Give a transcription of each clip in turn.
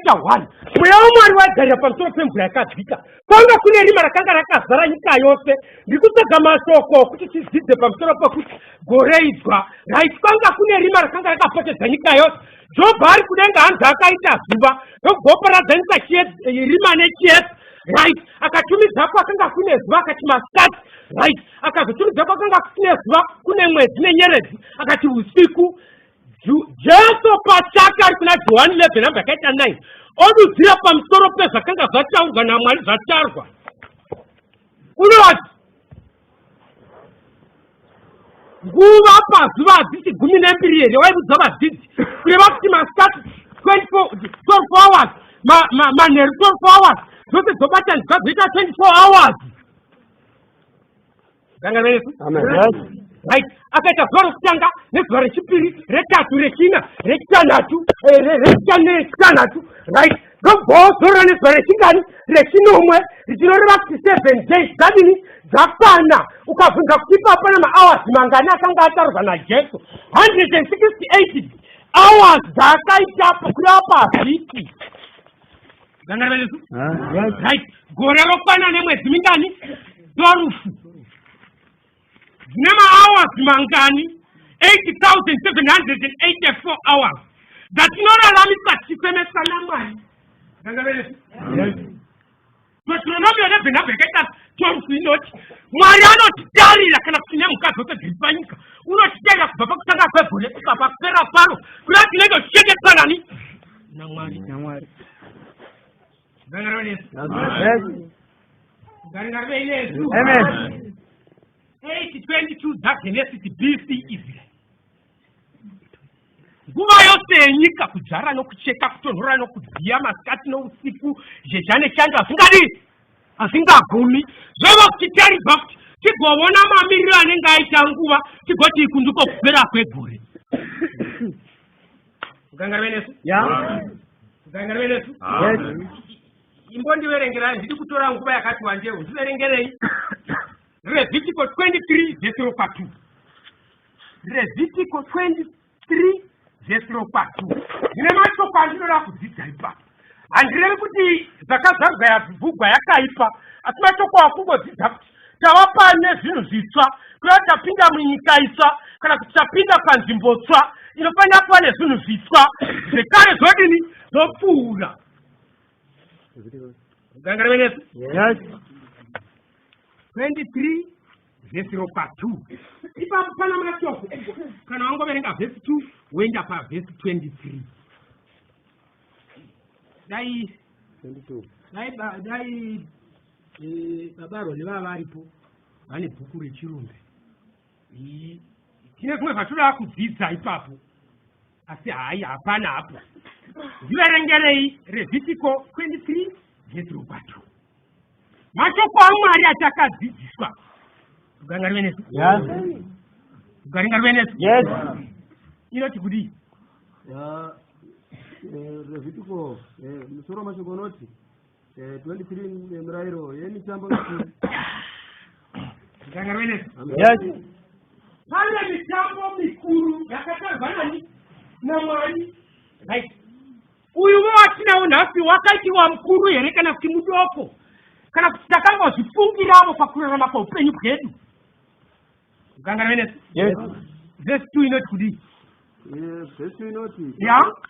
akaita 1, Mweya waMwari waigarira pamusoro pemvura yakadzika. Kwanga kune rima rakanga rakazara nyika yose. Ndiri kutsvaga mashoko okuti tidzidze pamusoro pekuti gore idzwa. Right, kwanga kune rima rakanga rakapotedza nyika yose. Jobho ari kudenga hanzi akaita zuva ndokugoparadzanisa rima nechiedza. Right, akatumidza kwakanga kune zuva akati masikati. Right, akazotumidza kwakanga kusine zuva kune mwedzi nenyeredzi akati usiku. Jesu pachake ari kuna Johani 11 namba yakaita 9 odudzira pamusoro pezvakanga zvataurwa naMwari zvacharwa. Unoti nguva pazuva hadzisi 12 here waivudza vadzidzi, kureva kuti masikati 12 hours, manheru 12 hours, zvose dzobatanidzwa dzoita 24 hours. Right, akaita zuva rokutanga nezuva rechipiri, retatu, rechina, rechitanhatu, rechishanu nerechitanhatu. Right, ndobva wazorora nezuva rechingani? Rechinomwe, richinoreva kuti 7 days dzadini? Dzakwana. Ukabvunza kuti ipapo pana mahours mangani akanga atarwa naJesu? 168 hours dzaakaitapo, kureva pavhiki. Right, gore rokwana nemwedzi mingani? 12. Dzine mahours mangani? 8784 hours dzatinoraramisa tichifemeswa naMwari. Deuteronomy 11 nhabho yakaita 12 inoti Mwari anotitarira kana kuti nemhuka dzose dziri panyika, unotitarira kubva pakutanga kwegore kusvika pakupera paro, kuda tinenge tichichengetwa nani? NaMwari. NaMwari. Ngaringarivei nesu. Amen. 822 dzaGenesis BC Israel. Nguva yose yenyika, kudzvara nokucheka, kutonhora nokudziya, masikati nousiku, zhezha nechando hazingadii, hazingagumi. Zvaiva kuchitaridza kuti tigovona mamiriro anenge aita nguva, tigoti iku ndiko kupera kwegore. Ugangarive nesu. Ugangarive nesu. Imbondiverengerai, ndidi kutora nguva yakati wandei. Ndiverengerei Levitico 23 vhesi rokwa 2. Levitico 23 vhesi rokwa 2. Ndine mashoko andinoda kudzidza ipapo. Handirevi kuti zvakazarwa yabvugwa yakaipa, asi mashoko akungodzidza kuti tava pane zvinhu zvitsva, kuda tapinda munyika itsva kana kuti tapinda panzvimbo tsva inofanira kuva nezvinhu zvitsva, zvekare zvodini? Zvopfuura. Gangarivenesu. Yes. 23 vhesi rokwa 2. Ipapo pana mashoko, kana wangoverenga vhesi 2 woenda pavhesi 23. Dai 22. Dai baba Roni vava varipo, vane bhuku rechirumbe. Tine zvimwe zvatoda kudzidza ipapo, asi hai, hapana hapo. Ndiverengerei Levitico 23 vhesi rokwa 2, mashoko aMwari atakadzidziswa. Ruganga nesu. Rugare nesu. Yes. Inoti kudii? Ya, Levitico, musoro wamashoko unoti 23, mirayiro yemitambo mikuru. Ruganga nesu. Yes. Pane mitambo mikuru yakatarwa nani? NaMwari. Right, uyu watinawo nhasi wakaitiwa mukuru here kana kuti mudoko, kana kuti takangozvifungiravo pakurarama kwaupenyu bwedu? Ruganga nesu. Yes. Vhesi 2 inoti kudii? Vhesi inoti,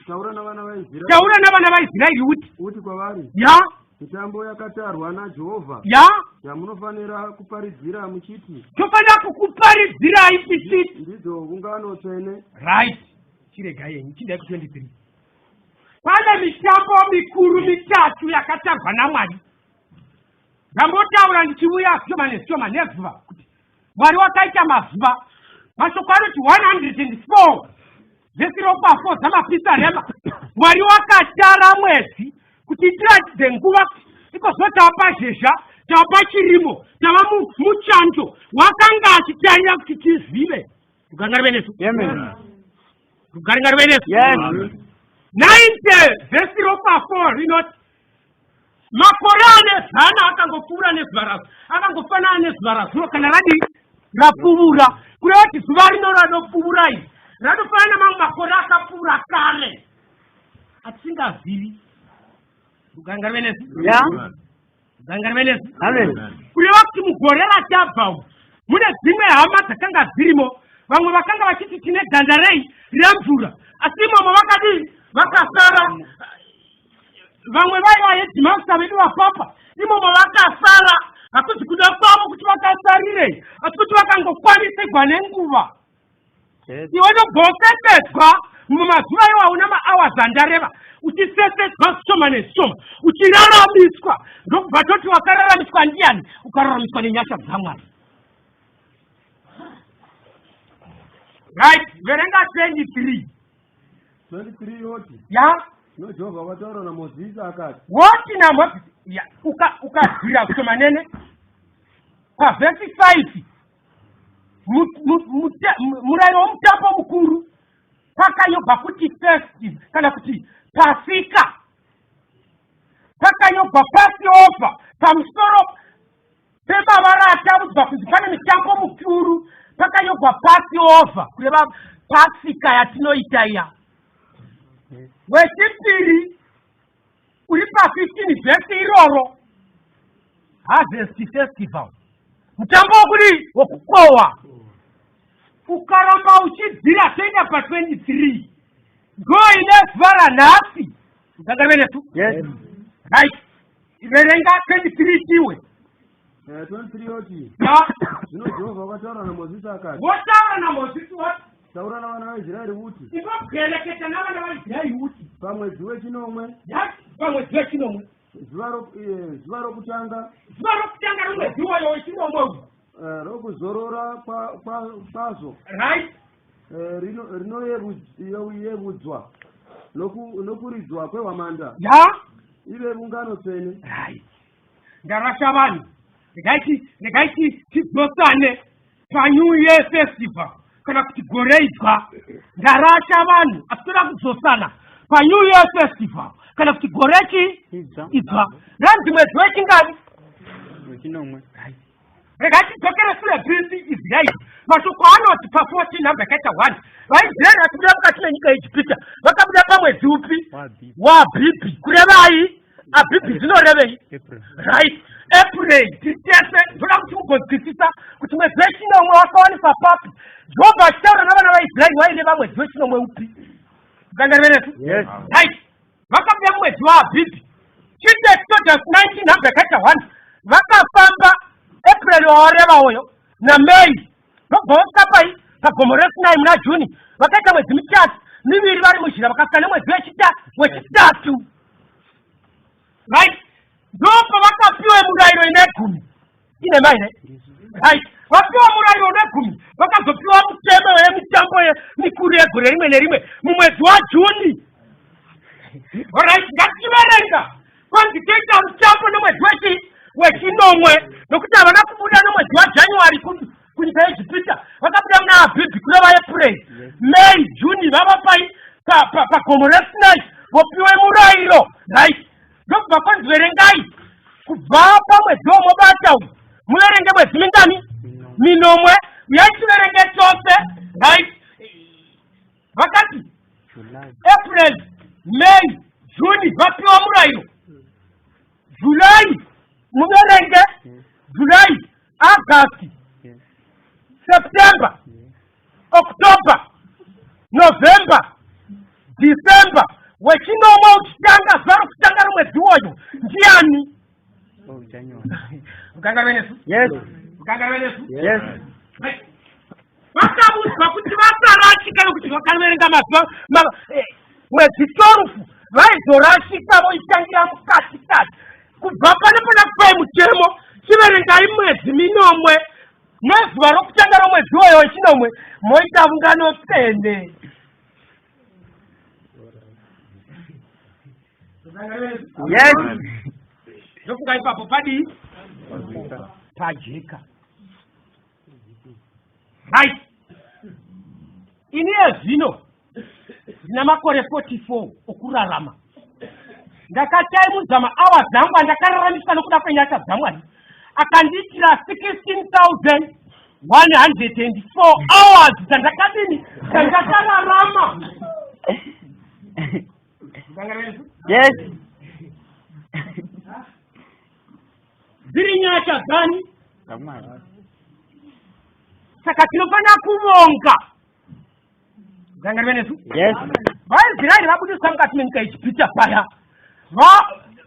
taura navana vaIsraeri. Taura navana vaIsraeri uti. Uti kwavari, mitambo yakatarwa naJehovha yamunofanira kuparidzira muchiti, Tofanira kukuparidzirai tichiti, ndidzo ungano tsvene. Right, chiregai henyu, chindai ku23. Pane mitambo mikuru mitatu yakatarwa naMwari. Ndambotaura ndichiuya zvishoma nezvishoma nezuva kuti Mwari wakaita mazuva. Mashoko anoti 104 vhesi rokwa 4 dzamapisarema, Mwari wakatara mwedzi kuti itiratidze nguva kuti ikozvo tava pazhezha, tava pachirimo, tava muchando. Wakanga achitarira kuti tizive. Rugare ngarive nesu. Amen. Rugare ngarive nesu. Yes. 90 vhesi rokwa 4 rinoti makore ane 100 akangopfuura nezuva razo, akangofanana nezuva razuro kana radii? Rapfuura. Kureva kuti zuva rino radopfuura iri ratofanana namamwe makore akapfuura kare atisingazivi. Rugare ngaruve nesu. Ya. Rugare ngaruve nesu. Amen. Kureva kuti mugore ratabva umu mune dzimwe hama dzakanga dzirimo, vamwe vakanga vachiti tine ganda rei remvura, asi imomo vakadii? Vakasara. Vamwe vaiva headmaster vedu vapapa, imomo vakasara. Hakuzi kuda kwavo kuti vakasarirei, asi kuti vakangokwanisirwa nenguva. Iwe unobvosesedzwa mumazuva iwo hauna mahours andareva, uchisesedzwa zvishoma nezvishoma, uchiraramiswa, ndokubva toti wakararamiswa ndiani? Ukararamiswa nenyasha dzaMwari. Right, verenga 23. 23 yoti ya Zvino Jehovha wakataura naMozisi akati, woti naMozisi ya ukadzira zvishoma nene pavhesi 5, murayiro womutambo mukuru pakanyobva kuti festive kana kuti Pasika, pakanyobva Passover. Pamusoro pemavara ataudzwa kunzi pane mitambo mukuru pakanyobva Passover, kureva Pasika yatinoita iya. Wechipiri uri pa15 vhesi iroro, Harvest Festival, mutambo wokudii? Wokukohwa. Ukaramba uchidzira toenda pa23, ndo ine zuva ranhasi. Rugare nesu. Yes. Right, verenga 23 tiwe. 23 yoti, Ya. Zvino Jehovha wakataura naMozisi akati, Wotaura naMozisi wati, taura navana vaIsraeri uti, Imbobwereketa navana vaIsraeri uti, pamwedzi wechinomwe, Yes, pamwedzi wechinomwe, zuva rokutanga, zuva rokutanga romwedzi iwoyo wechinomwe uyu, rokuzorora kwazvo, rinoyevudzwa nokuridzwa kwehwamanda, ive ungano tsvene. Right, ndarasha vanhu. Regai tidzosane paNew Year Festival kana kuti gore idzva. Ndarasha vanhu, asi toda kudzosana paNew Year Festival kana kuti gore chi Idzva. Idzva. Ranzi mwedzi wechingani? Wechinomwe. Regai tidzokere sure bisi. Israeri, mashoko anoti pa14 nhamba yakaita 1, vaIsraeri vachibuda mukati menyika yeIjipita vakabuda pamwedzi upi? WaAbhibhi. WaAbhibhi, kurevai? Abhibhi zvinorevei? April. Right, April. Tiri tese, ndoda kuti mugonzwisisa kuti mwedzi wechinomwe wakawanikwa papi. Jehovha achitaura navana vaIsraeri waireva mwedzi wechinomwe upi? Rugare nesu. Yes. Right, vakabuda mumwedzi waAbhibhi. Chite Exodus 19 nhamba yakaita 1, vakafamba April wawarevawoyo naMay, ndobva vasvika pai? Pagomo reSinai muna Juni. Vakaita mwedzi mitatu miviri vari muzhira, vakasvika nemwedzi wechitatu. Right, ndopavakapiwe murayiro ine gumi ine maine. Right, vapiwa murayiro une gumi, vakazopiwa mutemo yemitambo yemikuru yegore rimwe nerimwe mumwedzi waJuni. Alright, ngatichiverenga. Kwanzi toita mutambo nomwedzi wechinomwe, nokuti havana kubuda nomwedzi waJanuary kunyika yeIjipita. Vakabuda muna Abhibhi, kureva April, May, Juni, vava pai? Pagomo reSinai, vopiwe murayiro. Right, ndokubva kwanzi verengai kubva pamwedzi womobata uyu, muverenge mwedzi mingani? Minomwe. Uyai tiverenge tose. Right, vakati July. April, May, June vapiwa murayiro. July muverenge. July, August, September, October, November, December. Wechinomwe uchitanga, zuva rokutanga romwedzi iwoyo ndiani? Oh, January. Rugare nesu. Yes. Rugare nesu. Yes. Vakabudzwa kuti vasarashika, nokuti vakaverenga mazuva mwedzi 12 vaizorashika voitangira mukati kati. Kubva pane pana kupai mutemo, chiverengai mwedzi minomwe, nezuva rokutanga romwedzi iwoyo wechinomwe moita ungano tsvene. Yes. Ndofunga ipapo padii? Pajeka. Right, ini yezvino ndina makore 44 okurarama. Ndakataimudza maawa dzangu andakararamiswa nokuda kwenyasha dzaMwari, akandiitira 16,104 hours dzandakadini? Dzandakararama. Yes. Dziri nyasha dzani? DzaMwari. Saka tinofanira kuvonga. Ganga nesu? Yes. VaIsraeri vabudiswa mukati menyika yeIjipita paya.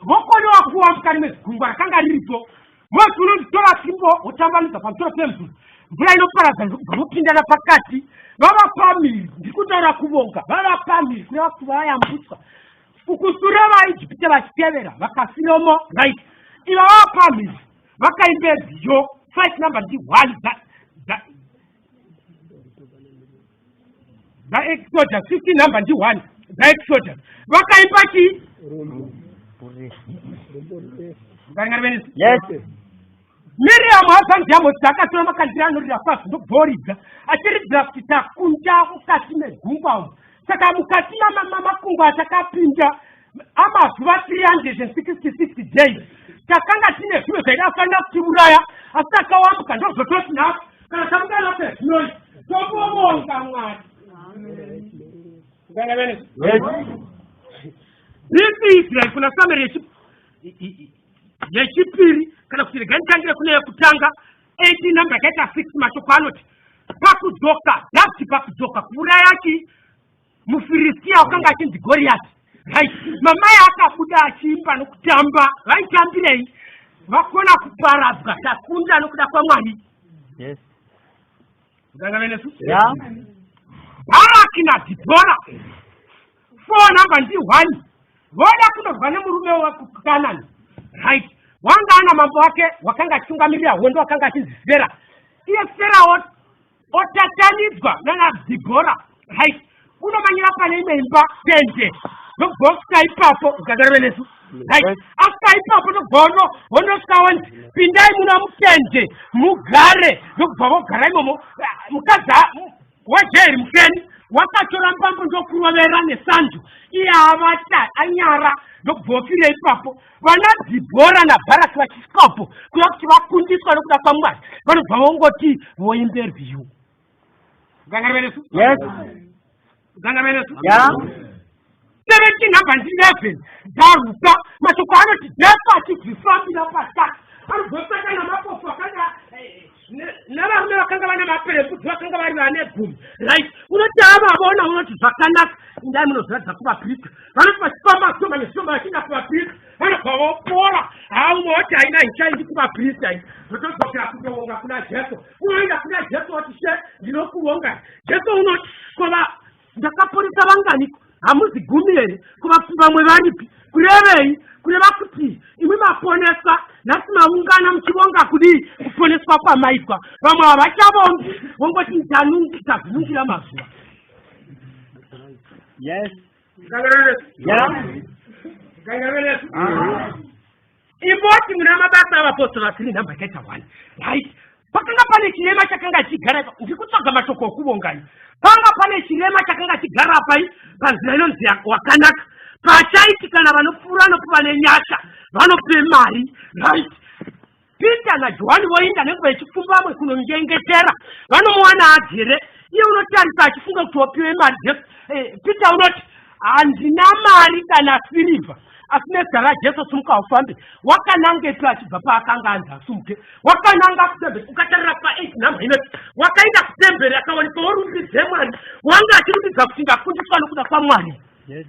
Vokonewa kuwa mukati mezigungwa rakanga riripo. Mose unonditora tsvimbo wotambanudza pamusoro pemvura. Mvura inoparadza ndokubva vopindana pakati. Vava pamhiri, ndiri kutaura kuvonga, vava pamhiri kureva kuti vayambutswa. Ukusure vaIjipita vachitevera vakasiromo right. Iva vava pamhiri vakaimbe nziyo fight number ndi one dzaexodus 15 number ndi 1 dzaexodus vakaimba chii? Yes. Miriam hazanzi yaMozisi akatora makandira anorira kwazvo ndobva oridza achiridzira kuti takunda mukati megungwa umu. Saka mukati mamakungwa atakapinda amazuva 366 days takanga tine zvimwe zvaida kufanira kutiuraya, asi takawambuka. Ndozvototi nhasi kana tamuka napezvinoi tobovonga Mwari. Yes. This Israel kuna Samuel yechipiri, kana kuti regai nditangire kune yekutanga 18 number yakaita 6. Mashoko anoti pakudzoka Dhavhidhi, pakudzoka kuuraya chi muFiristia wakanga achinzi Goriyati, right, mamai akabuda achiimba nokutamba. Vaitambirei? Vakona kuparadzwa, takunda nokuda kwaMwari. Yes. Nganga venesu? Yeah. Bharaki naDhibhora, four number ndi one, voda kunorwa nemurume wekuKanani, right, wanga ana mambo wake wakanga achitungamirira hondo, wakanga achinzi Sera. Iye Sera otatanidzwa nana Dhibhora, right, unomanyira pane imwe imba, tende, ndobva osvika ipapo. Ukagareve nesu? Right. Yes. Asvika ipapo, ndobva vondosvika vonzi, "Pindai muno mutende mugare." Ndokubva vogara imomo. Ah, mukadzi waJaeri muKeni wakatora mbambo ndokurovera nesandu, iye avata anyara, ndokubva ofira ipapo. Vana Dhibhora naBharaki vachisvikapo, kuda kuti vakundiswa nokuda kwaMwari, vanobva vongoti voimbe rwiyo. Gangarevenesu? Yes. Gangarevenesu? Yeah. 17 number ndi 11 dzaRuka. Mashoko anoti Jesu achizvifambira pachake anobvosaka namapofu akanga navarume vakanga vane maperembudzi, vakanga vari vane 10, right. Unoti avavona unoti, "Zvakanaka, indai munozviratidza kuvaprista." Vanoti vachifamba zvishoma nezvishoma vachienda kuvaprista, vanobva vopora. Haumwe wati, "Haina, hichaindi kuvaprista i zvotodzokera kundovonga kuna Jesu." Unoenda kuna Jesu wati, "She, ndinokuvonga." Jesu unoti, "Kova ndakaporesa vanganiko? Hamuzi 10 here? Kuva vamwe varipi?" Kurevei? Kureva kuti imwi maponeswa nhasi, maungana muchivonga kudii? Kuponeswa kwamaitwa. Vamwe havachavongi, vongoti, "Tazvinungira mazuva." Yes. Yeah. Imboti muna Mabasa Avapostora 3 namba yakaita 1, right, pakanga pane chirema chakanga chigara ipa. Ndiri kutsvaga mashoko okuvongai. Panga pane chirema chakanga chigara pai panzira inonzi Wakanaka. Pachaiti kana vanopfuura nokuva nenyasha vanope mari, right. Peter naJohani voinda nenguva yechipfumbamwe kunonyengetera. Vanomuwana agere. Iye unotarisa achifunga kuti wapiwe mari. Jesu, Peter unoti, "Handina mari kana sirivha, asi nezita raJesu simuka ufambe." Wakanangepi achibva paakanga anzi asumuke? Wakananga kutemberi. Ukatarira pa8 number inoti wakaenda kutemberi, akawanikwa worumbidze Mwari. Wanga achirumbidza kuti, "Ndakundiswa nokuda kwaMwari." Yes.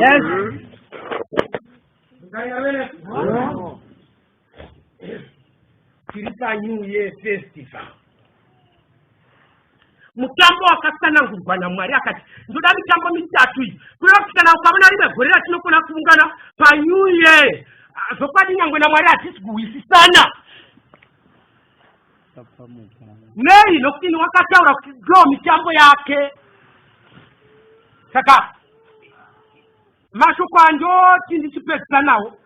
Yes. Yes. Tiri paNew Year Festival, mutambo wakasanangurwa naMwari. Akati, "Ndoda mitambo mitatu iyi." Kureva kuti kana ukaona rimwe gore ratinokona kuungana paNew Year, ah, zvokwadi nyangwe naMwari hatisi kuhwisisana. Nei? Nokuti ini wakataura kuti ndo mitambo yake. Saka mashoko andoti ndichipedzisa nawo,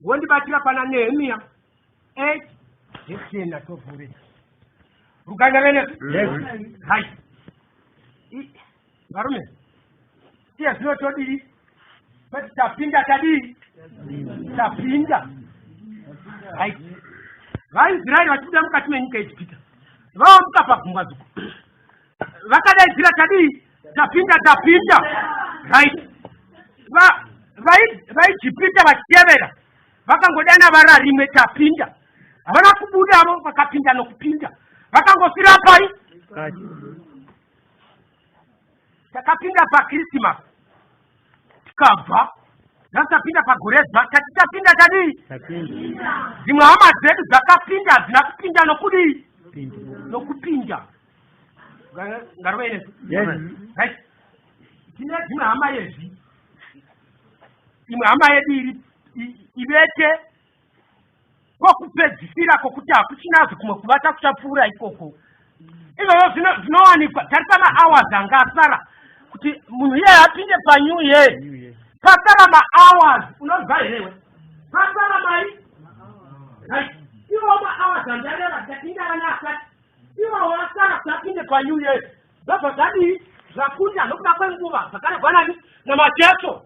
wondibatira pana Nehemiya 8 verse 10. Ruganda vene? Hai, varume, iye zvino todii? But tapinda, tadii? Tapinda. Right, vaIsraeri vachibuda mukati menyika yeIjipita, vaambuka pagungwa dzvuku, vakadaidzira, "Tadii? Tapinda, tapinda." Right. Va VaIjipita vachitevera vakangodana vara rimwe tapinda. Havana kubudavo vakapinda nokupinda. Vakangofira pai? Takapinda paChristmas tikabva nhasi tapinda pagoredzva tati tapinda tadii? Dzimwe hama dzedu dzakapinda hadzina kupinda nokudii? Nokupinda. Ngaruve Yes. Right. Tine dzimwe hama yezvi. Imwe hama yedu iri ivete kwokupedzisira kwokuti hakuchinazve kumwe kuvata kuchapfuura ikoko. Izvozvo zvinowanikwa tarisa mahours anga asara kuti munhu iyeye apinde panew year. Pasara mahours unonzwa here we? Pasara mai? Right. Iwo mahours andareva tatingava neakati iwawo asara kuti apinde panew year zvobva zvadii zvakunda nokuda kwenguva zvakarebwa nani namajesu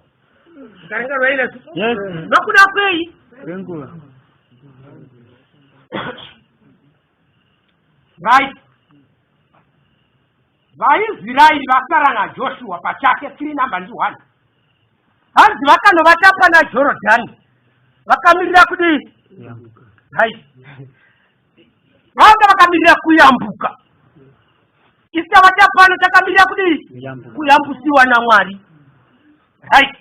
zikarengerwa inesu Yes. nokuda kwei Kwenguva. Right, vaIsraeri vasara naJoshua pachake three number ndi one. Hanzi vakanovata pana Jorodhani vakamirira kudii? Right, vanga vakamirira kuyambuka. Isu tavata pano takamirira kudii? Kuyambusiwa naMwari. Right,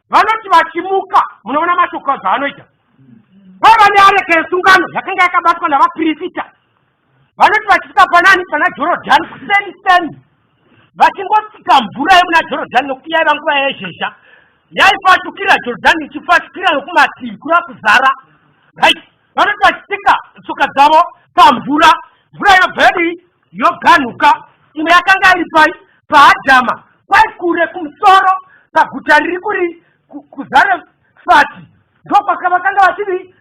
vanoti vachimuka munoona mashoko zvaanoita. Vaiva neareka yesungano yakanga yakabatwa navapirisita. Vanoti vachisvika panani? Pana Jorodhani kuseni seni, vachingotsika mvura yemuna Jorodhani, nokuti yaiva nguva yezhezha, yaifashukira Jorodhani ichifashukira nokumativi kuva kuzara. Right, vanoti vachitsika tsoka dzavo pamvura, mvura yobva yodii? Yoganhuka. Imwe yakanga iri pai? PaAdhama, kwai kure kumusoro paguta riri kuri kuZarefati, ndokwakavakanga vachidii?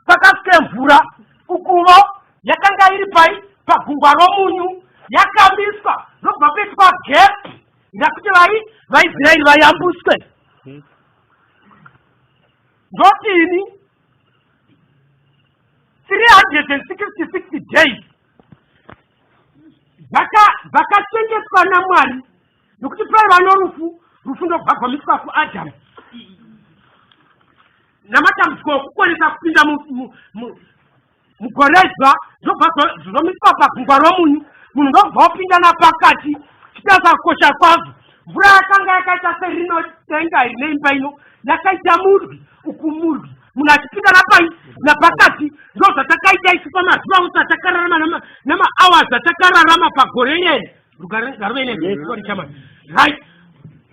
Pakasvike mvura. Ukuvo yakanga iri pai? Pagungwa roMunyu, yakamiswa ndobva kuitwa gap ndakuti vai vaIsraeri vayambuswe. Ndotini 366 days dzakachengetwa naMwari, nokuti paiva norufu, rufu ndobva kuAdhamu namatambudziko okukonesa kupinda mugoredzva, ndobva zvomiswa pagungwa roMunyu, munhu ndobva wapinda napakati. Chitarisa kukosha kwazvo, mvura yakanga yakaita serino denga rine imba ino, yakaita murwi uku murwi, munhu achipinda napai? Napakati. Ndo zvatakaita isu pamazuva ose atakararama namahours atakararama pagore ireri. Rugare nesorry chairman. Right,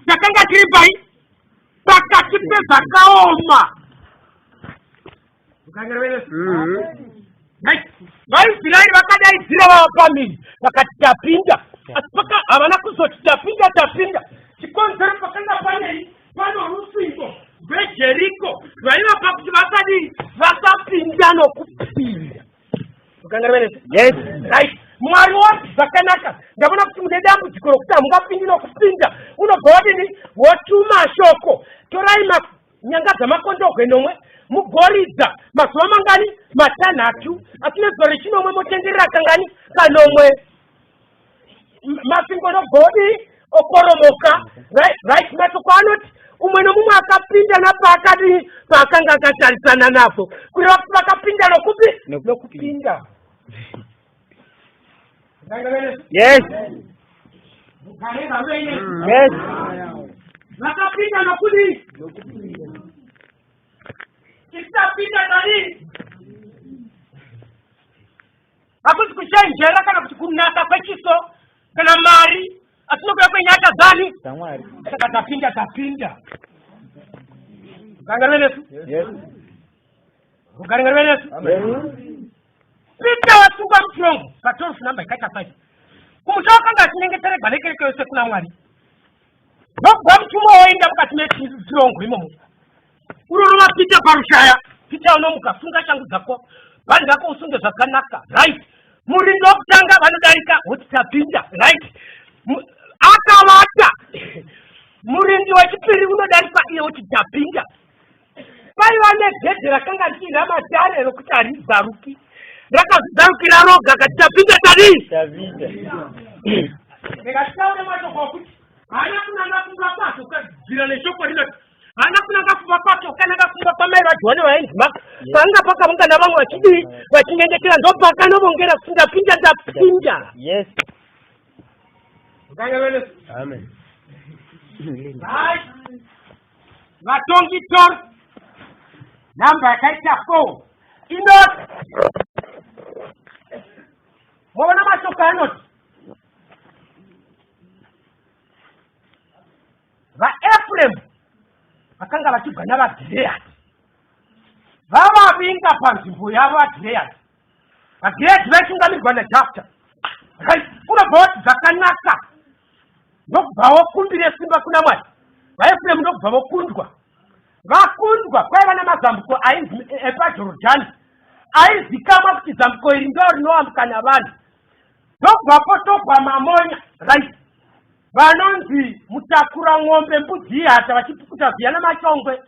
takanga tiri pai? Pakati pezvakaoma. Right, vaIsraeri vakadaidzira vava pamiri vakati tapinda, asi paka havana kuzoti tapinda tapinda. Chikonzero pakanga panei? Pano rusvingo rweJeriko rwaiva pakuti vasadii? Vasapinda nokupinda. Yes. Right, Mwari wati zvakanaka, ndaona kuti mune dambudziko rokuti hamungapindi nokupinda. Unobva wadini? Wotuma shoko, torai nyanga dzamakondohwe nomwe, mugoridza mazuva mangani? 3. Asi nezuva rechinomwe motenderera kangani? Kanomwe. Masvingo nogodi okoromoka. Right, mashoko anoti umwe nomumwe akapinda napaakadii? Paakanga akatarisana napo, kureva kuti vakapinda nokupi? Nokupinda. Yes. Yes. Vakapinda nokudii? Tisapinda tadii? Hakusi kuchenjera kana kuti kunaka kwechiso kana mari, asi nokuda kwenyasha dzani? DzaMwari. Saka tapinda, tapinda. Rugare nesu. Yes. Rugare nesu. Yes. Peter wasungwa mutirongo pa12 namba ikaita 5 kumusha, wakanga achinyengeteregwa nekereke yose kuna Mwari. Ndokubva mutumwa woenda mukati metirongo imomo, unorova Peter parushaya. Peter unomuka, sunga shangu dzako, bhandi rako usunge zvakanaka. Right, murindi wokutanga vanodarika woti tapinda. Right, akavata. Murindi wechipiri unodarika iye woti tapinda. Paiva negedhe rakanga richiri ramatare rokuti harizaruki, rakazvizarukira roga kati tapinda tadii? Tapinda. Ndikataure mashoko okuti haana kunanga kumba kwazvo, ukabvira neshoko rinoti Haana kunanga kumba kwake, wakananga kumba kwamai vaJohani vainzi Maka. Paanga pakaungana vamwe vachidii vachinyengetera, ndopakanovongera kuti ndapinda, ndapinda. Yes. Amen. Right. Vatongi tor namba yakaita 4 inoti maona mashoko anoti VaEfremu vakanga vachibva navaGireadhi, vavavinga panzvimbo yavo vaGireadhi. VaGireadhi vaitungamirirwa naJafta. Right, unobva wati zvakanaka, ndokubva wokumbire simba kuna Mwari. VaEfremu ndokubva vokundwa. Vakundwa, kwaiva namazambuko ainzi epaJorodhani, aizikamwa kuti zambuko iri ndo rinoambuka navanhu. Ndokubva potogwa mamonya. Right. Vanonzi mutakura ng'ombe mbudzi ihata vachipukuta ziya namachongwe.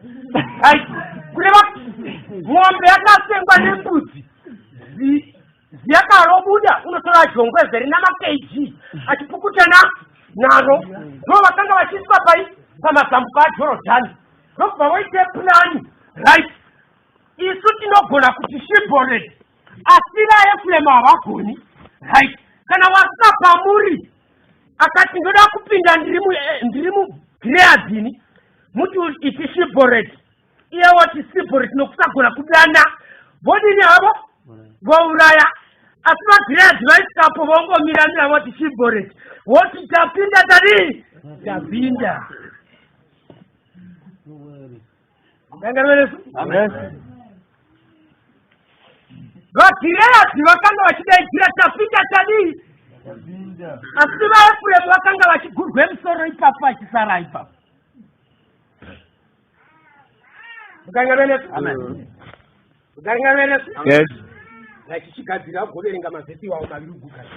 Right. Kureva ng'ombe yakasengwa nembudzi ziya karobuda unotora jongwe zere namakg achipukuta na naro. Ndo vakanga vachiiswa pai pamazambuko aJorodhani. Ndokubva voite plani. Right. Isu tinogona kuti Shibboleth asi vaEfremu havagoni. Right. Kana wasvika pamuri akati ndoda kupinda ndiri muGireadhini, muti iti Shibboleth, iye woti Siboleth nokusagona kudana, vodini havo vouraya. Asi vaGireadhi vaisvikapo vongomiramira voti Shibboleth, voti tapinda, tadii, tapinda. VaGireadhi vakanga vachidaidzira tapinda tadii, asi vaEfuremu vakanga vachigurwe misoro ipapo vachisara ipapo. Yes. Nachichigadzira ugoverenga mavhesi iwawo maviri ugugara.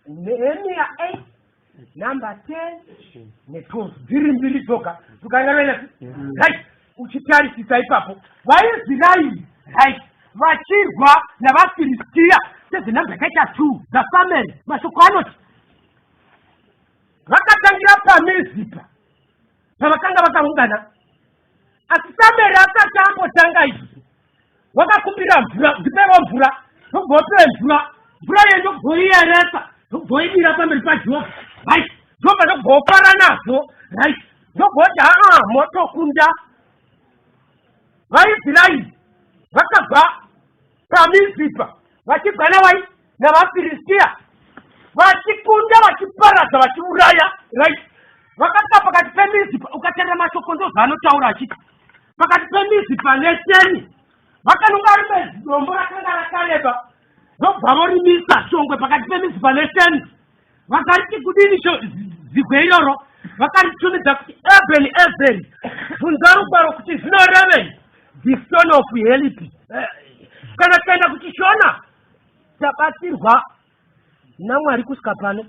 Nehemia 8 number 10 ne12 dziri mbiri dzoga. Right, uchitarisisa ipapo vaIsraeri, right, vachirwa navaFiristiya sezvenhamba yakaita 2 dzaSamueri, mashoko anoti vakatangira paMizipa pavakanga vakaungana. Asi Samueri akati ambotanga izvi, wakakumbira mvura, ndipewo mvura, ndokubva wapiwa mvura. Mvura iye ndokubva iyeresa, ndokubva idira pamberi paJehovha. Right, ndobva ndokubva wofara nazvo. Right, ndokubva wati haa, motokunda. VaIsraeri vakabva paMizipa vachibva navai navaFiristiya, vachikunda, vachiparadza, vachiuraya. Right, vakasvika pakati peMizipa. Ukatarira mashoko ndozvaanotaura achiti pakati peMizipa neSeni vakanonga rimwe dombo rakanga rakareba, ndobva vorimisa shongwe pakati peMizipa neSeni. Vakariti kudini zigwe iroro? Vakaritumidza kuti Eben Ezeri. Bvunza rugwaro kuti zvinorevei, the stone of help. Kana tikaenda kuChishona, tabatsirwa naMwari kusvika pano.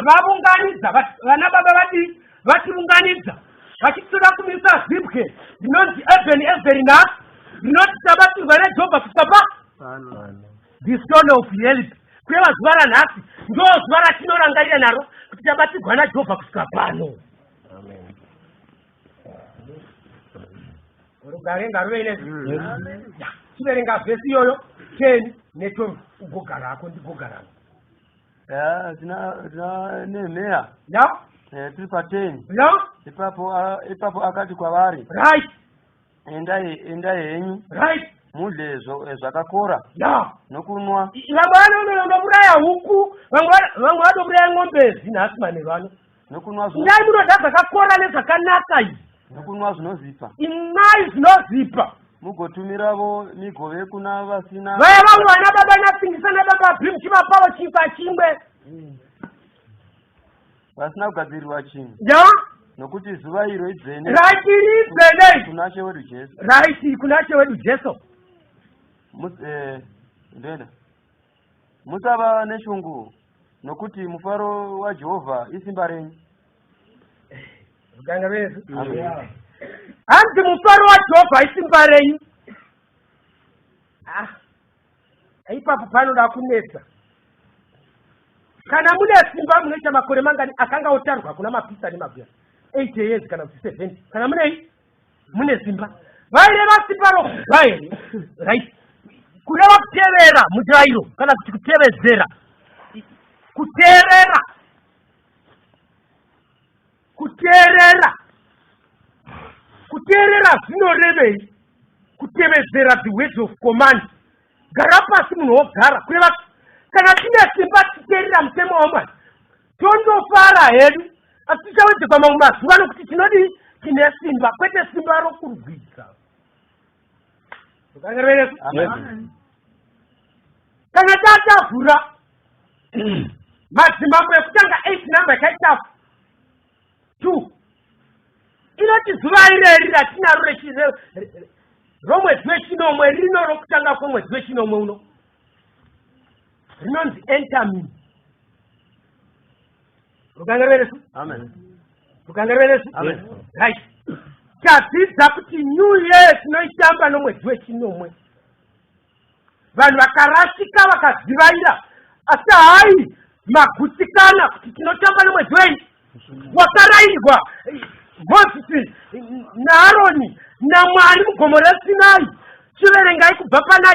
Vavunganidza vana baba vadii, vachiunganidza vachitoda kumisa zibwe rinonzi Eben Ezeri nhasi, rinoti tabatsirwa neJehovha kusvika pa the stone of help. Kureva zuva ranhasi ndo zuva ratinorangarira naro kuti tabatsirwa naJehovha kusvika pano. Rugare ngaruve nesu. Chiverenga vhesi iyoyo 10 ne12 ugogarako, ndigogarako. Tina Nehemia. Ya. Tiri pa10. Ya. Ipapo akati kwavari, Endai, endai henyu, mudye zvakakora nokunwa. Vamwe vanonouraya huku, vamwe vanouraya ng'ombe nhasi manheru ano. Nokunwa Indai munodya zvakakora nezvakanaka izvi. Nokunwa zvinozipa. Imwai zvinozipa. Mugotumiravo migove kuna vasina. Vaya vamwe vana baba nasingisa nababa bhim, chivapavo chikwa chimwe. Vasina kugadzirirwa chinhu. Ya. Nokuti zuva iro idzvene. Right, iri idzvene. Kuna She wedu Jesu. Right, kuna She wedu Jesu. Ndoenda. Musava neshungu, nokuti mufaro waJehovha isimba renyu. Ruganga rwesu. Hanzi mufaro waJehovha isimba renyu. Ah. Ipapo panoda kunetsa. Kana mune simba munoita makore mangani akanga otarwa kuna mapisa nemaguya? 80 years kana kuti 70. Kana munei? Mune simba. Vaireva simba rokubva here? Right. Kureva kutevera murairo kana kuti kutevedzera. Kuteerera. Kuteerera. Kuteerera zvinorevei? Kutevedzera the words of command. Gara pasi munhu wogara. Kureva kana tine simba tichiteerera mutemo waMwari tondofara hedu, asi tichawedzerwa mamwe mazuva nokuti tinodii? Tine simba, kwete simba rokurwisa. Kana tatavhura Madzimambo ekutanga 8 number yakaita 2 inoti zuva ireri ratinaro romwedzi wechinomwe rino rokutanga kwemwedzi wechinomwe uno rinonzi Etanim. Ruganga rweresu. Amen. Ruganga rweresu. Amen. Right. Tadzidza kuti New Year tinoitamba nomwedzi wechinomwe. Vanhu vakarasika vakadzivaira, asi hai magutsikana kuti tinotamba nomwedzi wei wakarayirwa Mozisi naAroni naMwari mugomo reSinai. Chiverengai kubva pana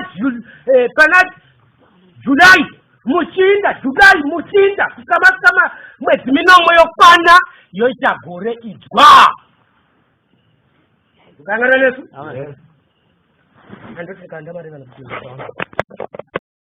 July muchiinda, July muchiinda kusama mwedzi minomwe yokwana yoita gore idzwa. Kangana nesu. Amen. Andoti kanda mari kana kuti.